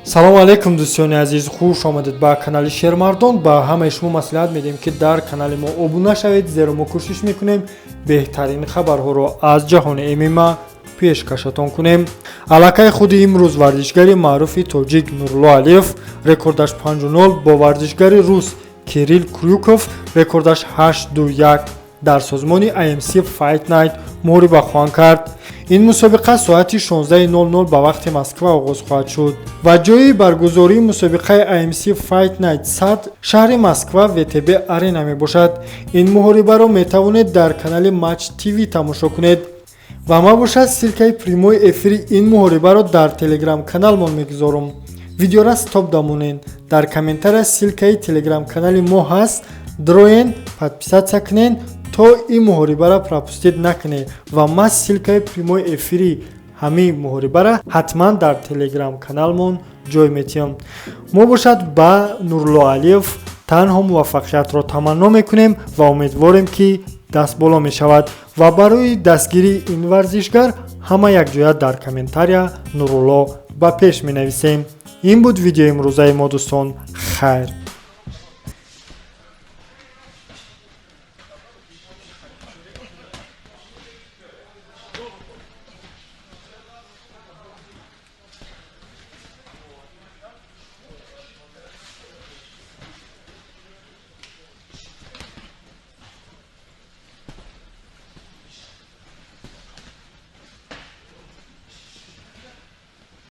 Салому алейкум, дӯстони азиз, хуш омадед ба канали Шермардон. Ба ҳамаи шумо маслиҳат медиҳем, ки дар канали мо обуна шавед, зеро мо кӯшиш мекунем беҳтарин хабарҳоро аз ҷаҳони ММА пешкашатон кунем. Аллакай худи имрӯз варзишгари маъруфи тоҷик Нурулло Алиев, рекордаш 5-0, бо варзишгари рус Кирилл Крюков, рекордаш 8-2-1, дар созмони AMC Fight Night муҳориба хоҳанд кард. Ин мусобиқа соати 16:00 ба вақти Москва оғоз хоҳад шуд ва ҷои баргузории мусобиқаи AMC Fight Night 100 шаҳри Москва, ВТБ Арена мебошад. Ин муҳорибаро метавонед дар канали Матч ТВ тамошо кунед ва ман бошад ссылкаи прямой эфири ин муҳорибаро дар телеграм-каналмон мегузорам. Видеора стоп дамонед, дар комментария ссылкаи телеграм-канали мо ҳаст, дроен, подписаться кунед, то ин муҳорибаро пропустить накунед. Ва ман ссылкаи прямой эфири ҳамин муҳорибаро ҳатман дар телеграм-каналмон ҷой метиҳам. Мо бошад ба Нурулло Алиев танҳо муваффақиятро таманно мекунем ва умедворем, ки даст боло мешавад. Ва барои дастгирии ин варзишгар ҳама якҷоя дар комментария «Нурулло, ба пеш» менависем. Ин буд видеои имрӯзаи мо, дӯстон. Хайр.